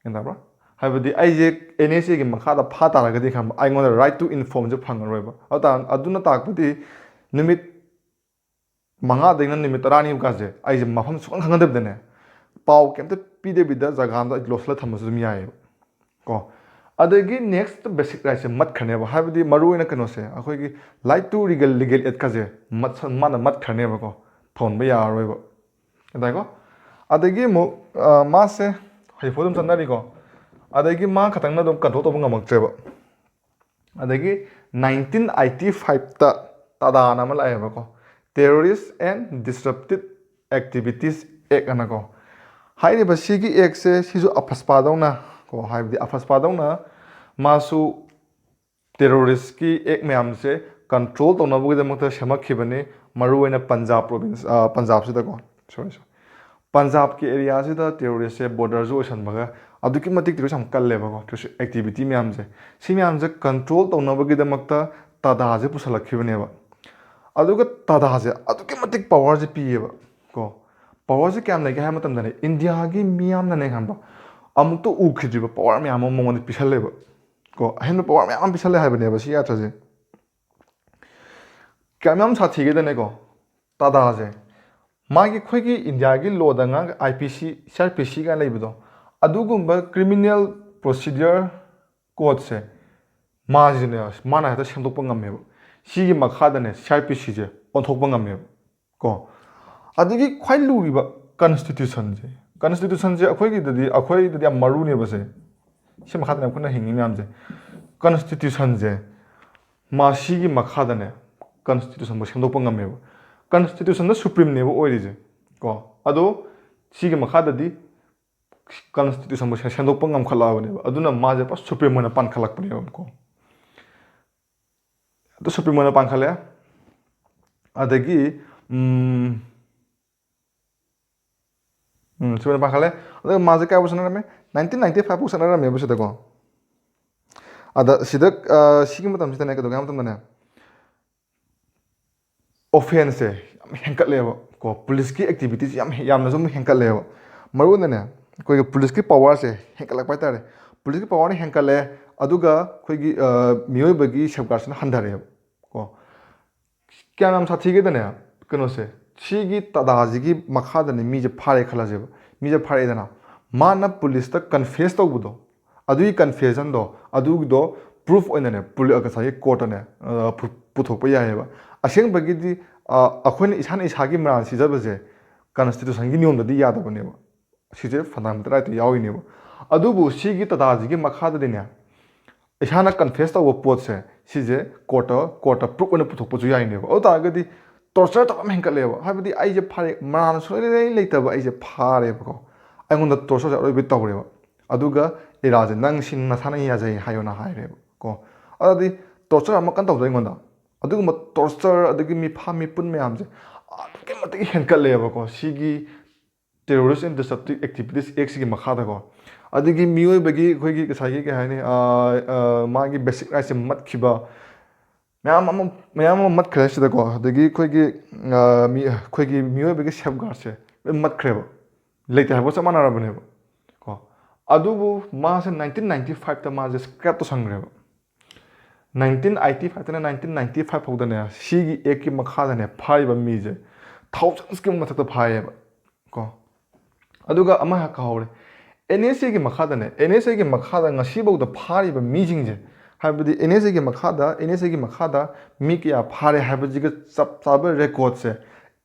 ꯒ꯭ꯌꯥꯟ ꯇꯥꯕ꯭ꯔꯥ? ꯍꯥꯏꯕꯗꯤ ꯑꯩꯁꯦ N S A ꯒꯤ ꯃꯈꯥꯗ ꯐꯥ ꯇꯥꯔꯒꯗꯤ ꯈꯪꯕ, ꯑꯩꯉꯣꯟꯗ right to inform ꯁꯦ ꯐꯪꯉꯔꯣꯏꯕ꯫ ꯑꯗꯨ ꯇꯥ-, ꯑꯗꯨꯅ ꯇꯥꯛꯄꯗꯤ ꯅꯨꯃꯤꯠ ꯃꯉꯥꯗꯒꯤꯅ ꯅꯨꯃꯤꯠ ꯇꯔꯥꯅꯤꯃꯨꯛꯀꯥꯁꯦ ꯑꯩꯁꯦ ꯃꯐꯝ ꯁꯨꯡꯈꯪ ꯈꯪꯅꯗꯕꯤꯗꯅꯦ, ꯄꯥꯎ ꯀꯩꯝꯇ ꯄꯤꯗꯕꯤꯗ ꯖꯒꯥ ꯑꯃꯗ ꯑꯩ ꯂꯣꯠꯁꯤꯜꯂ ꯊꯝꯕꯁꯨ ꯑꯗꯨꯝ ꯌꯥꯏꯑꯕ ꯀꯣ꯫ ꯑꯗꯒꯤ next basic right ꯁꯦ ꯃꯠꯈ꯭ꯔꯅꯦꯕ, ꯍꯥꯏꯕꯗꯤ ꯃꯔꯨꯑꯣꯏꯅ ꯀꯩꯅꯣꯁꯦ, ꯑꯩꯈꯣꯏꯒꯤ right to legal, legal aid ꯀꯁꯦ ꯃꯠꯁ-, ꯃꯥꯅ ꯃꯠꯈ꯭ꯔꯅꯦꯕꯀꯣ, ꯊꯝꯍꯟꯕ ꯌꯥꯔꯔꯣꯏꯕ꯫ ꯒ꯭ꯌꯥꯟ ꯇꯥꯏꯀꯣ? ꯑꯗꯒꯤ ꯑꯃꯨꯛ, ꯑ, ꯃꯥꯁꯦ ꯍꯧꯖꯤꯛꯐꯥꯎ ꯑꯗꯨꯝ ꯆꯠꯅꯔꯤꯀꯣ꯫ ꯑꯗꯒꯤ ꯃꯥ ꯈꯛꯇꯪꯅ ꯑꯗꯨꯝ control ꯇꯧꯕ ꯉꯝꯃꯛꯇ꯭ꯔꯦꯕ꯫ ꯑꯗꯒꯤ nineteen eighty five ꯇ ꯇꯥꯗꯥꯅ ꯑꯃ ꯂꯥꯛꯑꯦꯕꯀꯣ, Terrorist and Disruptive Activities Act ꯑꯅꯀꯣ꯫ ꯍꯥꯏꯔꯤꯕ ꯁꯤꯒꯤ act ꯁꯦ, ꯁꯤꯁꯨ AFSPA ꯗꯧꯅ ꯀꯣ, ꯍꯥꯏꯕꯗꯤ AFSPA ꯗꯧꯅ ꯃꯥꯁꯨ ꯇꯦꯔꯣꯔꯤꯁꯀꯤ ꯑꯦꯛ ꯃꯌꯥꯝꯁꯦ ꯀꯟꯇ꯭ꯔꯣꯜ ꯇꯧꯅꯕꯒꯤꯗꯃꯛꯇ ꯁꯦꯝꯃꯛꯈꯤꯕꯅꯤ꯫ ꯃꯔꯨꯑꯣꯏꯅ ꯄꯟꯖꯥꯕ ꯄ꯭ꯔꯣꯚꯤꯟꯁ, ꯑ, ꯄꯟꯖꯥꯕꯁꯤꯗꯀꯣ, ꯁꯣꯔꯤ, ꯁꯣꯔꯤ, ꯄꯟꯖꯥꯕꯀꯤ ꯑꯦꯔꯤꯌꯥꯁꯤꯗ ꯇꯦꯔꯣꯔꯤꯁꯁꯦ ꯕꯣꯔꯗꯔꯁꯨ ꯑꯣꯏꯁꯟꯕꯒ ꯑꯗꯨꯛꯀꯤ ꯃꯇꯤꯛ ꯇꯦꯔꯣꯔꯤꯁ ꯌꯥꯝ ꯀꯜꯂꯦꯕꯀꯣ꯫ ꯇꯦꯔꯣꯔꯤꯁ ꯑꯦꯛꯇꯤꯚꯤꯇꯤ ꯃꯌꯥꯝꯁꯦ, ꯁꯤ ꯃꯌꯥꯝꯁꯦ ꯀꯟꯇ꯭ꯔꯣꯜ ꯇꯧꯅꯕꯒꯤꯗꯃꯛꯇ ꯇꯥꯗꯥꯁꯦ ꯄꯨꯁꯜꯂꯛꯈꯤꯕꯅꯦꯕ꯫ ꯑꯗꯨꯒ ꯇꯥꯗꯥꯁꯦ ꯑꯗꯨꯛꯀꯤ ꯃꯇꯤꯛ ꯄꯋꯥꯔꯁꯦ ꯄꯤꯌꯦꯕ ꯀꯣ꯫ ꯄꯋꯥꯔꯁꯦ ꯀꯌꯥꯝ ꯂꯩꯒꯦ ꯍꯥꯏꯕ ꯃꯇꯝꯗꯅꯦ, ꯏꯟꯗꯤꯌꯥꯒꯤ ꯃꯤꯌꯥꯝꯅꯅꯦ, ꯈꯪꯕ, ꯑꯃꯨꯛꯇ ꯎꯈꯤꯗ꯭ꯔꯤꯕ ꯄꯋꯥꯔ ꯃꯌꯥꯝ ꯑꯃ ꯃꯉꯣꯟꯗ ꯄꯤꯁꯜꯂꯦꯕ ꯀꯣ꯫ ꯑꯍꯦꯟꯕ ꯄꯋꯥꯔ ꯃꯌꯥꯝ ꯑꯃ ꯄꯤꯁꯜꯂꯦ ꯍꯥꯏꯕꯅꯦꯕ ꯁꯤ ꯌꯥꯇ꯭ꯔꯁꯦ꯫ ꯀꯌꯥꯝ ꯌꯥꯝ ꯁꯥꯊꯤꯒꯦꯗꯅꯦꯀꯣ, ꯇꯥꯗꯥꯁꯦ, ꯃꯥꯒꯤ ꯑꯩꯈꯣꯏꯒꯤ ꯏꯟꯗꯤꯌꯥꯒꯤ ꯂꯣꯗ ꯉꯥꯡ ꯑꯥꯏ ꯄꯤ ꯁꯤ, ꯁꯤ ꯑꯥꯔ ꯄꯤ ꯁꯤ ꯀꯥꯏꯅ ꯂꯩꯕꯗꯣ, ꯑꯗꯨꯒꯨꯝꯕ ꯀ꯭ꯔꯤꯃꯤꯅꯦꯜ ꯄ꯭ꯔꯣꯁꯤꯗꯤꯌꯔ ꯀꯣꯗꯁꯦ ꯃꯥꯁꯤꯅꯦ, ꯃꯥꯅ ꯍꯦꯛꯇ ꯁꯦꯝꯗꯣꯛꯄ ꯉꯝꯃꯦꯕ꯫ ꯁꯤꯒꯤ ꯃꯈꯥꯗꯅꯦ ꯁꯤ ꯑꯥꯔ ꯄꯤ ꯁꯤꯁꯦ ꯑꯣꯟꯊꯣꯛꯄ ꯉꯝꯃꯦꯕ ꯀꯣ꯫ ꯑꯗꯒꯤ ꯈ꯭ꯋꯥꯏ ꯂꯨꯔꯤꯕ ꯀꯟꯁꯇꯤꯇ꯭ꯌꯨꯁꯟꯁꯦ, ꯀꯟꯁꯇꯤꯇ꯭ꯌꯨꯁꯟꯁꯦ ꯑꯩꯈꯣꯏꯒꯤꯗꯗꯤ, ꯑꯩꯈꯣꯏꯗꯗꯤ ꯌꯥꯝ ꯃꯔꯨꯅꯦꯕꯁꯦ꯫ ꯁꯤ ꯃꯈꯥꯗꯅꯦ ꯑꯩꯈꯣꯏꯅ ꯍꯤꯡꯉꯤ ꯃꯌꯥꯝꯁꯦ꯫ ꯀꯟꯁꯇꯤꯇ꯭ꯌꯨꯁꯟꯁꯦ, ꯃꯥ ꯁꯤꯒꯤ ꯃꯈꯥꯗꯅꯦ ꯀꯟꯁꯇꯤꯇ꯭ꯌꯨꯁꯟꯕꯨ ꯁꯦꯝꯗꯣꯛꯄ ꯉꯝꯃꯦꯕ꯫ ꯀꯟꯁꯇꯤꯇ꯭ꯌꯨꯁꯟꯗ ꯁꯨꯄ꯭ꯔꯤꯝꯅꯦꯕ ꯑꯣꯏꯔꯤꯁꯦ ꯀꯣ꯫ ꯑꯗꯣ ꯁꯤꯒꯤ ꯃꯈꯥꯗꯗꯤ ꯀꯟꯁꯇꯤꯇ꯭ꯌꯨꯁꯟꯕꯨ ꯁꯦ-, ꯁꯦꯝꯗꯣꯛꯄ ꯉꯝꯈꯠꯂꯛꯑꯕꯅꯦꯕ꯫ ꯑꯗꯨꯅ ꯃꯥꯁꯦ ꯄꯨꯔꯥ ꯁꯨꯄ꯭ꯔꯤꯝ ꯑꯣꯏꯅ ꯄꯥꯟꯈꯠꯂꯛꯄꯅꯦꯕꯀꯣ꯫ ꯑꯗꯨ ꯁꯨꯄ꯭ꯔꯤꯝ ꯑꯣꯏꯅ ꯄꯥꯟꯈꯠꯂꯦ꯫ ꯑꯗꯒꯤ, ꯎꯝ, ꯎꯝ, ꯁꯨꯄ꯭ꯔꯤꯝ ꯑꯣꯏꯅ ꯄꯥꯟꯈꯠꯂꯦ꯫ ꯑꯗꯨꯒ ꯃꯥꯁꯦ ꯀꯌꯥꯐꯥꯎ ꯆꯠꯅꯔꯝꯃꯦ? ꯅꯥꯏꯟꯇꯤꯟ ꯅꯥꯏꯟꯇꯤ ꯐꯥꯏꯚ ꯐꯥꯎ ꯆꯠꯅꯔꯝꯃꯦꯕ ꯁꯤꯗꯀꯣ꯫ ꯑꯗ ꯁꯤꯗ, ꯑ, ꯁꯤꯒꯤ ꯃꯇꯝꯁꯤꯗꯅꯦ, ꯀꯩꯗꯧꯒꯦ ꯍꯥꯏꯕ ꯃꯇꯝꯗꯅꯦ, ꯑꯣꯐꯦꯟꯁꯁꯦ ꯌꯥꯝ ꯍꯦꯟꯀꯠꯂꯦꯕ ꯀꯣ꯫ ꯄꯨꯂꯤꯁꯀꯤ ꯑꯦꯛꯇꯤꯚꯤꯇꯤꯁꯦ ꯌꯥꯝ ꯍꯦ-, ꯌꯥꯝꯅꯁꯨ ꯑꯃꯨꯛ ꯍꯦꯟꯀꯠꯂꯦꯕ꯫ ꯃꯔꯨꯑꯣꯏꯅꯅꯦ, ꯑꯩꯈꯣꯏꯒꯤ ꯄꯨꯂꯤꯁꯀꯤ ꯄꯋꯥꯔꯁꯦ ꯍꯦꯟꯀꯠꯂꯛꯄ ꯍꯥꯏꯇꯥꯔꯦ꯫ ꯄꯨꯂꯤꯁꯀꯤ ꯄꯋꯥꯔꯅ ꯍꯦꯟꯀꯠꯂꯦ, ꯑꯗꯨꯒ ꯑꯩꯈꯣꯏꯒꯤ, ꯑ, ꯃꯤꯑꯣꯏꯕꯒꯤ ꯁꯦꯐꯒꯥꯔꯗꯁꯤꯅ ꯍꯟꯊꯔꯛꯑꯦꯕ ꯀꯣ꯫ ꯀꯌꯥꯝ ꯌꯥꯝ ꯁꯥꯊꯤꯒꯦꯗꯅꯦ, ꯀꯩꯅꯣꯁꯦ, ꯁꯤꯒꯤ ꯇꯥꯗꯥꯁꯤꯒꯤ ꯃꯈꯥꯗꯅꯦ ꯃꯤꯁꯦ ꯐꯥꯔꯦ ꯈꯜꯂꯁꯦꯕ꯫ ꯃꯤꯁꯦ ꯐꯥꯔꯛꯑꯦꯗꯅ, ꯃꯥꯅ ꯄꯨꯂꯤꯁꯇ ꯀꯟꯐꯦꯁ ꯇꯧꯕꯗꯣ, ꯑꯗꯨꯒꯤ ꯀꯟꯐꯦꯁꯟꯗꯣ, ꯑꯗꯨꯒꯤꯗꯣ ꯄ꯭ꯔꯨꯐ ꯑꯣꯏꯅꯅꯦ, ꯄꯨꯂꯤ-, ꯉꯁꯥꯏꯒꯤ ꯀꯣꯔꯠꯇꯅꯦ, ꯑ, ꯄꯨ-, ꯄꯨꯊꯣꯛꯄ ꯌꯥꯏꯑꯕ꯫ ꯑꯁꯦꯡꯕꯒꯤꯗꯤ, ꯑ, ꯑꯩꯈꯣꯏꯅ ꯏꯁꯥꯅ ꯏꯁꯥꯒꯤ ꯃꯔꯥꯜ ꯁꯤꯖꯕꯁꯦ ꯀꯟꯁꯇꯤꯇ꯭ꯌꯨꯁꯟꯒꯤ ꯅꯤꯌꯣꯝꯗꯗꯤ ꯌꯥꯗꯕꯅꯦꯕ꯫ ꯁꯤꯁꯦ ꯐꯟꯗꯥꯃꯦꯟꯇꯦꯜ ꯔꯥꯏꯠꯇ ꯌꯥꯎꯔꯤꯅꯦꯕ꯫ ꯑꯗꯨꯕꯨ ꯁꯤꯒꯤ ꯇꯥꯗꯥꯁꯤꯒꯤ ꯃꯈꯥꯗꯗꯤꯅꯦ, ꯏꯁꯥꯅ ꯀꯟꯐꯦꯁ ꯇꯧꯕ ꯄꯣꯠꯁꯦ, ꯁꯤꯁꯦ ꯀꯣꯔꯠꯇ, ꯀꯣꯔꯠꯇ ꯄ꯭ꯔꯨꯐ ꯑꯣꯏꯅ ꯄꯨꯊꯣꯛꯄꯁꯨ ꯌꯥꯏꯅꯦꯕ꯫ ꯑꯗꯨ ꯇꯥꯔꯒꯗꯤ ꯇꯣꯔꯆꯔ ꯇꯧꯕ ꯑꯃ ꯍꯦꯟꯒꯠꯂꯦꯕ꯫ ꯍꯥꯏꯕꯗꯤ ꯑꯩꯁꯦ ꯐꯥꯔꯦ, ꯃꯔꯥꯜ ꯁꯨꯡꯂꯩ ꯂꯩꯇꯕ ꯑꯩꯁꯦ ꯐꯥꯔꯦꯕꯀꯣ, ꯑꯩꯉꯣꯟꯗ ꯇꯣꯔꯆꯔꯁꯦ ꯑꯔꯣꯏꯕꯤ ꯇꯧꯔꯦꯕ꯫ ꯑꯗꯨꯒ ꯏꯔꯥꯁꯦ, "ꯅꯪ ꯁꯤ ꯅꯁꯥꯅ ꯌꯥꯖꯩ ꯍꯥꯏꯌꯣꯅ" ꯍꯥꯏꯔꯦꯕ ꯀꯣ꯫ ꯑꯗꯨꯗꯤ ꯇꯣꯔꯆꯔ ꯑꯃ ꯀꯟꯅ ꯇꯧꯗꯣꯏ ꯑꯩꯉꯣꯟꯗ꯫ ꯑꯗꯨꯒꯨꯝꯕ ꯇꯣꯔꯆꯔ ꯑꯗꯒꯤ ꯃꯤꯐꯥ ꯃꯤꯄꯨꯟ ꯃꯌꯥꯝꯁꯦ ꯑꯗꯨꯛꯀꯤ ꯃꯇꯤꯛ ꯍꯦꯟꯀꯠꯂꯦꯕꯀꯣ ꯁꯤꯒꯤ Terrorist and Disruptive Activities Act ꯁꯤꯒꯤ ꯃꯈꯥꯗꯀꯣ꯫ ꯑꯗꯒꯤ ꯃꯤꯑꯣꯏꯕꯒꯤ ꯑꯩꯈꯣꯏꯒꯤ ꯉꯁꯥꯏꯒꯤ ꯀꯩ ꯍꯥꯏꯅꯤ, ꯑ, ꯑ, ꯃꯥꯒꯤ ꯕꯦꯁꯤꯛ ꯔꯥꯏꯠꯁꯦ ꯃꯠꯈꯤꯕ ꯃꯌꯥꯝ ꯑꯃ, ꯃꯌꯥꯝ ꯑꯃ ꯃꯠꯈ꯭ꯔꯦ ꯁꯤꯗꯀꯣ꯫ ꯑꯗꯒꯤ ꯑꯩꯈꯣꯏꯒꯤ, ꯑ, ꯃꯤ, ꯑꯩꯈꯣꯏꯒꯤ ꯃꯤꯑꯣꯏꯕꯒꯤ ꯁꯦꯐꯒꯥꯔꯗꯁꯦ ꯂꯣꯏ ꯃꯠꯈ꯭ꯔꯦꯕ, ꯂꯩꯇꯦ ꯍꯥꯏꯕꯒ ꯆꯞ ꯃꯥꯟꯅꯔꯕꯅꯦꯕ ꯀꯣ꯫ ꯑꯗꯨꯕꯨ ꯃꯥꯁꯦ ꯅꯥꯏꯟꯇꯤꯟ ꯅꯥꯏꯟꯇꯤ ꯐꯥꯏꯚꯇ ꯃꯥꯁꯦ ꯁ꯭ꯀ꯭ꯔꯦꯞ ꯇꯧꯁꯟꯈ꯭ꯔꯦꯕ꯫ ꯅꯥꯏꯟꯇꯤꯟ ꯑꯩꯠꯇꯤ ꯐꯥꯏꯚꯇꯅ ꯅꯥꯏꯟꯇꯤꯟ ꯅꯥꯏꯟꯇꯤ ꯐꯥꯏꯚ ꯐꯥꯎꯗꯅꯦ ꯁꯤꯒꯤ ꯑꯦꯛꯀꯤ ꯃꯈꯥꯗꯅꯦ ꯐꯥꯔꯤꯕ ꯃꯤꯁꯦ ꯊꯥꯎꯖꯟꯁꯀꯤ ꯃꯊꯛꯇ ꯐꯥꯏꯌꯦꯕ ꯀꯣ꯫ ꯑꯗꯨꯒ ꯑꯃ ꯀꯥꯎꯍꯧꯔꯦ, ꯑꯦꯟ ꯑꯦꯁ ꯑꯦꯒꯤ ꯃꯈꯥꯗꯅꯦ, ꯑꯦꯟ ꯑꯦꯁ ꯑꯦꯒꯤ ꯃꯈꯥꯗ ꯉꯁꯤꯐꯥꯎꯗ ꯐꯥꯔꯤꯕ ꯃꯤꯁꯤꯡꯁꯦ, ꯍꯥꯏꯕꯗꯤ ꯑꯦꯟ ꯑꯦꯁ ꯑꯦꯒꯤ ꯃꯈꯥꯗ, ꯑꯦꯟ ꯑꯦꯁ ꯑꯦꯒꯤ ꯃꯈꯥꯗ ꯃꯤ ꯀꯌꯥ ꯐꯥꯔꯦ ꯍꯥꯏꯕꯁꯤꯒ ꯆꯞ ꯆꯥꯕ ꯔꯦꯀꯣꯔꯠꯁꯦ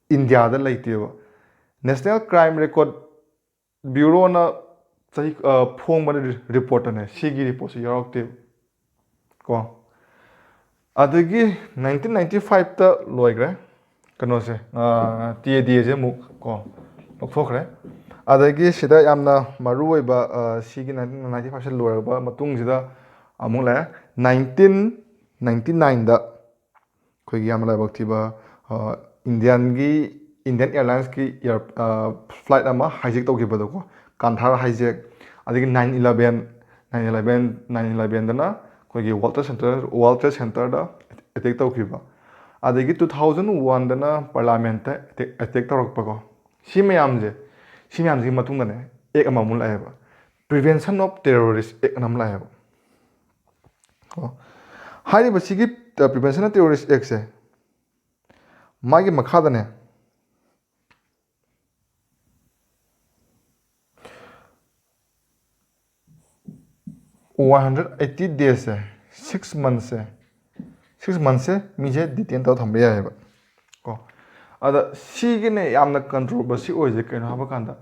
ꯏꯟꯗꯤꯌꯥꯗ ꯂꯩꯇꯦꯕ꯫ ꯅꯦꯁꯅꯦꯜ ꯀ꯭ꯔꯥꯏꯝ ꯔꯦꯀꯣꯔꯠ ꯕ꯭ꯌꯨꯔꯣꯅ ꯆꯍꯤ, ꯑ, ꯐꯣꯡꯕ ꯔꯤ-, ꯔꯤꯄꯣꯔꯠꯇꯅꯦ ꯁꯤꯒꯤ ꯔꯤꯄꯣꯔꯠꯁꯦ ꯌꯥꯎꯔꯛꯇꯦꯕ ꯀꯣ꯫ ꯑꯗꯒꯤ ꯅꯥꯏꯟꯇꯤꯟ ꯅꯥꯏꯟꯇꯤ ꯐꯥꯏꯚꯇ ꯂꯣꯏꯈ꯭ꯔꯦ ꯀꯩꯅꯣꯁꯦ, ꯇꯤ ꯑꯦ ꯗꯤ ꯑꯦꯁꯦ ꯑꯃꯨꯛ ꯀꯣ ꯂꯧꯊꯣꯛꯈ꯭ꯔꯦ꯫ ꯑꯗꯒꯤ ꯁꯤꯗ ꯌꯥꯝꯅ ꯃꯔꯨ ꯑꯣꯏꯕ, ꯑ, ꯁꯤꯒꯤ ꯅꯥꯏꯟꯇꯤꯟ ꯅꯥꯏꯟꯇꯤ ꯐꯥꯏꯚꯁꯦ ꯂꯣꯏꯔꯕ ꯃꯇꯨꯡꯁꯤꯗ ꯑꯃꯨꯛ ꯂꯥꯛꯑꯦ ꯅꯥꯏꯟꯇꯤꯟ ꯅꯥꯏꯟꯇꯤ ꯅꯥꯏꯟꯗ ꯑꯩꯈꯣꯏꯒꯤ ꯌꯥꯝꯅ ꯂꯥꯏꯕꯛ ꯊꯤꯕ, ꯑ, ꯏꯟꯗꯤꯌꯟꯒꯤ, ꯏꯟꯗꯤꯌꯟ ꯑꯦꯌꯥꯔꯂꯥꯏꯟꯁꯀꯤ ꯏꯌꯥꯔ-, ꯑ, ꯐ꯭ꯂꯥꯏꯠ ꯑꯃ ꯍꯥꯏꯖꯦꯛ ꯇꯧꯈꯤꯕꯗꯣꯀꯣ, ꯀꯥꯟꯙꯥꯔ ꯍꯥꯏꯖꯦꯛ, ꯑꯗꯒꯤ nine eleven, nine eleven, nine ꯏꯂꯚꯦꯟꯗꯅ ꯑꯩꯈꯣꯏꯒꯤ world trade centre, world trade ꯁꯦꯟꯇꯔꯗ ꯑꯦꯇꯦꯛ ꯇꯧꯈꯤꯕ, ꯑꯗꯒꯤ ꯇꯨ ꯊꯥꯎꯖꯟ ꯋꯥꯟꯗꯅ ꯄꯥꯔꯂꯥꯃꯦꯟꯠꯇ ꯑꯦꯇꯦꯛ, ꯑꯦꯇꯦꯛ ꯇꯧꯔꯛꯄꯀꯣ꯫ ꯁꯤ ꯃꯌꯥꯝꯁꯦ, ꯁꯤ ꯃꯌꯥꯝꯁꯤꯒꯤ ꯃꯇꯨꯡꯗꯅꯦ ꯑꯦꯛ ꯑꯃꯃꯨꯛ ꯂꯥꯛꯑꯦꯕ, Prevention of Terrorist Act ꯑꯅ ꯑꯃ ꯂꯥꯛꯑꯦꯕ꯫ ꯀꯣ꯫ ꯍꯥꯏꯔꯤꯕ ꯁꯤꯒꯤ, ꯑ, Prevention of Terrorist Actꯁꯦ, ꯃꯥꯒꯤ ꯃꯈꯥꯗꯅꯦ ꯋꯥꯟ ꯍꯟꯗ꯭ꯔꯦꯠ ꯑꯩꯠꯇꯤ ꯗꯦꯖꯁꯦ, ꯁꯤꯛꯁ ꯃꯟꯊꯁꯦ, ꯁꯤꯛꯁ ꯃꯟꯊꯁꯦ ꯃꯤꯁꯦ ꯗꯤꯇꯦꯟ ꯇꯧꯔ ꯊꯝꯕ ꯌꯥꯏꯑꯕ ꯀꯣ꯫ ꯑꯗ ꯁꯤꯒꯤꯅꯦ ꯌꯥꯝꯅ ꯀꯟꯇ꯭ꯔꯣꯚꯔꯁꯤ ꯑꯣꯏꯁꯦ ꯀꯩꯅꯣ ꯍꯥꯏꯕ ꯀꯥꯟꯗ,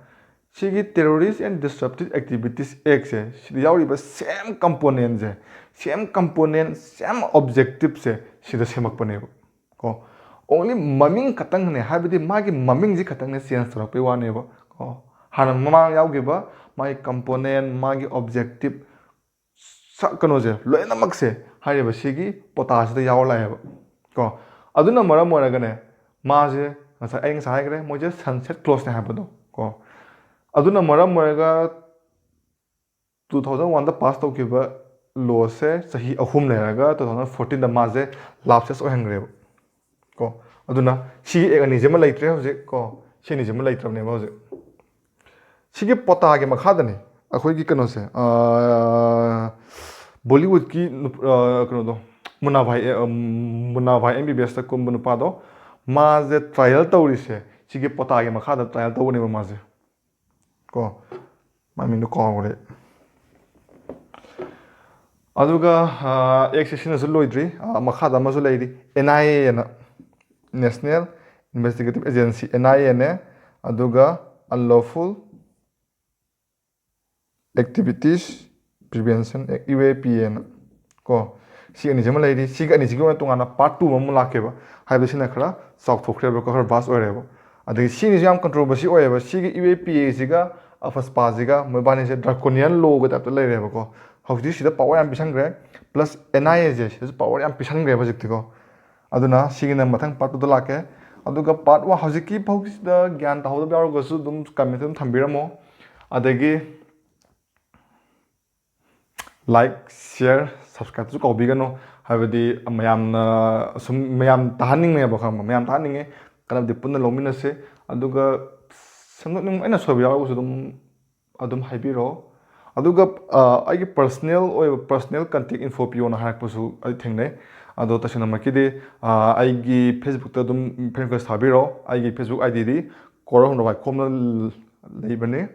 ꯁꯤꯒꯤ Terrorist and Disruptive Activities Actꯁꯦ, ꯁꯤꯗ ꯌꯥꯎꯔꯤꯕ same componentꯁꯦ, same component, same objectiveꯁꯦ ꯁꯤꯗ ꯁꯦꯝꯃꯛꯄꯅꯦꯕ ꯀꯣ꯫ Only ꯃꯃꯤꯡ ꯈꯛꯇꯪꯅꯦ, ꯍꯥꯏꯕꯗꯤ ꯃꯥꯒꯤ ꯃꯃꯤꯡꯁꯤ ꯈꯛꯇꯪꯅꯦ change ꯇꯧꯔꯛꯄꯩ ꯋꯥꯅꯦꯕ ꯀꯣ꯫ ꯍꯥꯟꯅ ꯃꯃꯥꯡ ꯌꯥꯎꯈꯤꯕ ꯃꯥꯒꯤ component, ꯃꯥꯒꯤ objective, ꯀꯩꯅꯣꯁꯦ ꯂꯣꯏꯅꯃꯛꯁꯦ ꯍꯥꯏꯔꯤꯕ ꯁꯤꯒꯤ ꯄꯣꯇꯥꯁꯤꯗ ꯌꯥꯎꯔ ꯂꯥꯛꯑꯦꯕ ꯀꯣ꯫ ꯑꯗꯨꯅ ꯃꯔꯝ ꯑꯣꯏꯔꯒꯅꯦ, ꯃꯥꯁꯦ ꯉꯁꯥꯏ, ꯑꯩ ꯉꯁꯥꯏ ꯍꯥꯏꯈ꯭ꯔꯦ, ꯃꯣꯏꯁꯦ sunset clauseꯅꯦ ꯍꯥꯏꯕꯗꯣ ꯀꯣ꯫ ꯑꯗꯨꯅ ꯃꯔꯝ ꯑꯣꯏꯔꯒ two thousand oneꯗ pass ꯇꯧꯈꯤꯕ lawꯁꯦ ꯆꯍꯤ ꯑꯍꯨꯝ ꯂꯩꯔꯒ two thousand fourteenꯗ ꯃꯥꯁꯦ lapses ꯑꯣꯏꯍꯟꯈ꯭ꯔꯦꯕ ꯀꯣ꯫ ꯑꯗꯨꯅ ꯁꯤꯒꯤ act ꯑꯅꯤꯁꯤꯃ ꯂꯩꯇ꯭ꯔꯦ ꯍꯧꯖꯤꯛ ꯀꯣ꯫ ꯁꯤ ꯑꯅꯤꯁꯤꯃ ꯂꯩꯇ꯭ꯔꯕꯅꯦꯕ ꯍꯧꯖꯤꯛ꯫ ꯁꯤꯒꯤ ꯄꯣꯇꯥꯒꯤ ꯃꯈꯥꯗꯅꯤ ꯑꯩꯈꯣꯏꯒꯤ ꯀꯩꯅꯣꯁꯦ, ꯑꯥ, ꯕꯣꯂꯤꯋꯨꯗꯀꯤ ꯅꯨꯞ-, ꯑꯥ, ꯀꯩꯅꯣꯗꯣ, ꯃꯨꯟꯅꯥꯚꯥꯏ, ꯑꯦ, ꯑꯝ, ꯃꯨꯟꯅꯥꯚꯥꯏ ꯑꯦꯝ ꯕꯤ ꯕꯤ ꯑꯦꯁꯇ ꯀꯨꯝꯕ ꯅꯨꯄꯥꯗꯣ, ꯃꯥꯁꯦ trial ꯇꯧꯔꯤꯁꯦ ꯁꯤꯒꯤ ꯄꯣꯇꯥꯒꯤ ꯃꯈꯥꯗ trial ꯇꯧꯕꯅꯦꯕ ꯃꯥꯁꯦ ꯀꯣ꯫ ꯃꯃꯤꯡꯗꯣ ꯀꯥꯎꯈ꯭ꯔꯦ꯫ ꯑꯗꯨꯒ, ꯑꯥ, ꯑꯦꯛꯁꯦ ꯁꯤꯅꯁꯨ ꯂꯣꯏꯗ꯭ꯔꯤ꯫ ꯑꯥ, ꯃꯈꯥꯗ ꯑꯃꯁꯨ ꯂꯩꯔꯤ, ꯑꯦꯟ ꯑꯥꯏ ꯑꯦꯅ, National Investigative Agency, N I ꯑꯦꯅꯦ꯫ ꯑꯗꯨꯒ Unlawful Activities Prevention Act, U A P ꯑꯦꯅ ꯀꯣ꯫ ꯁꯤ ꯑꯅꯤꯁꯤꯃ ꯂꯩꯔꯤ꯫ ꯁꯤꯒꯤ ꯑꯅꯤꯁꯤꯒꯤ ꯑꯣꯏꯅ ꯇꯣꯉꯥꯟꯅ part two ꯑꯃꯃꯨꯛ ꯂꯥꯛꯀꯦꯕ꯫ ꯍꯥꯏꯕꯗꯤ ꯁꯤꯅ ꯈꯔ ꯆꯥꯎꯊꯣꯛꯈ꯭ꯔꯦꯕꯀꯣ, ꯈꯔ vast ꯑꯣꯏꯔꯦꯕ꯫ ꯑꯗꯒꯤ ꯁꯤꯅꯤꯁꯨ ꯌꯥꯝ controversy ꯑꯣꯏꯌꯦꯕ꯫ ꯁꯤꯒꯤ ꯌꯨ ꯑꯦ ꯄꯤ ꯑꯦꯁꯤꯒ ꯑꯐꯁꯄꯥꯁꯤꯒ ꯃꯣꯏꯕꯥꯅꯤꯁꯦ draconian lawꯒꯤ typeꯇ ꯂꯩꯔꯦꯕꯀꯣ꯫ ꯍꯧꯖꯤꯛꯇꯤ ꯁꯤꯗ power ꯌꯥꯝ ꯄꯤꯁꯟꯈ꯭ꯔꯦ, plus ꯑꯦꯟ ꯑꯥꯏ ꯑꯦꯁꯦ ꯁꯤꯗꯁꯨ power ꯌꯥꯝ ꯄꯤꯁꯟꯈ꯭ꯔꯦꯕ ꯍꯧꯖꯤꯛꯇꯤꯀꯣ꯫ ꯑꯗꯨꯅ ꯁꯤꯒꯤꯅ ꯃꯊꯪ part twoꯗ ꯂꯥꯛꯀꯦ꯫ ꯑꯗꯨꯒ part one, ꯍꯧꯖꯤꯛꯀꯤ ꯐꯥꯎꯒꯤꯁꯤꯗ ꯒ꯭ꯌꯥꯟ ꯇꯥꯍꯧꯗꯕ ꯌꯥꯎꯔꯒꯁꯨ ꯑꯗꯨꯝ commentꯇ ꯑꯗꯨꯝ ꯊꯝꯕꯤꯔꯝꯃꯣ꯫ ꯑꯗꯒꯤ like, share, subscribeꯇꯁꯨ ꯀꯥꯎꯕꯤꯒꯅꯨ꯫ ꯍꯥꯏꯕꯗꯤ ꯃꯌꯥꯝꯅ ꯁꯨꯝ, ꯃꯌꯥꯝ ꯇꯥꯍꯟꯅꯤꯡꯉꯦꯕ, ꯈꯪꯕ? ꯃꯌꯥꯝ ꯇꯥꯍꯟꯅꯤꯡꯉꯦ꯫ ꯀꯥꯟꯅꯕꯗꯤ ꯄꯨꯟꯅ ꯂꯧꯃꯤꯟꯅꯁꯦ꯫ ꯑꯗꯨꯒ ꯁꯦꯝꯗꯣꯛꯅꯤꯡꯕ, ꯑꯩꯅ ꯁꯣꯏꯕ ꯌꯥꯎꯔꯒꯁꯨ ꯑꯗꯨꯝ, ꯑꯗꯨꯝ ꯍꯥꯏꯕꯤꯔꯣ꯫ ꯑꯗꯨꯒ, ꯑ, ꯑꯩꯒꯤ personal ꯑꯣꯏꯕ, personal contact info ꯄꯤꯌꯣꯅ ꯍꯥꯏꯔꯛꯄꯁꯨ ꯑꯩ ꯊꯦꯡꯅꯩ꯫ ꯑꯗꯣ ꯇꯁꯦꯡꯅꯃꯛꯀꯤꯗꯤ, ꯑ, ꯑꯩꯒꯤ Facebookꯇ ꯑꯗꯨꯝ friend request ꯊꯥꯕꯤꯔꯣ꯫ ꯑꯩꯒꯤ Facebook IDꯗꯤ ꯀꯣꯔꯧꯍꯟꯗ꯭ꯔꯕ ꯋꯥꯏꯈꯣꯝꯅ ꯂꯩꯕꯅꯤ꯫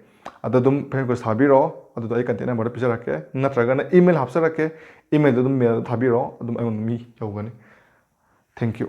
ꯑꯗ ꯑꯗꯨꯝ friend request ꯊꯥꯕꯤꯔꯣ꯫ ꯑꯗꯨꯗ ꯑꯩ contact numberꯗ ꯄꯤꯖꯔꯛꯀꯦ, ꯅꯠꯇ꯭ꯔꯒꯅ email ꯍꯥꯞꯆꯔꯛꯀꯦ꯫ Emailꯗ ꯑꯗꯨꯝ mail ꯊꯥꯕꯤꯔꯣ, ꯑꯗꯨꯝ ꯑꯩꯉꯣꯟꯗ ꯃꯤ ꯌꯧꯒꯅꯤ꯫ Thank you꯫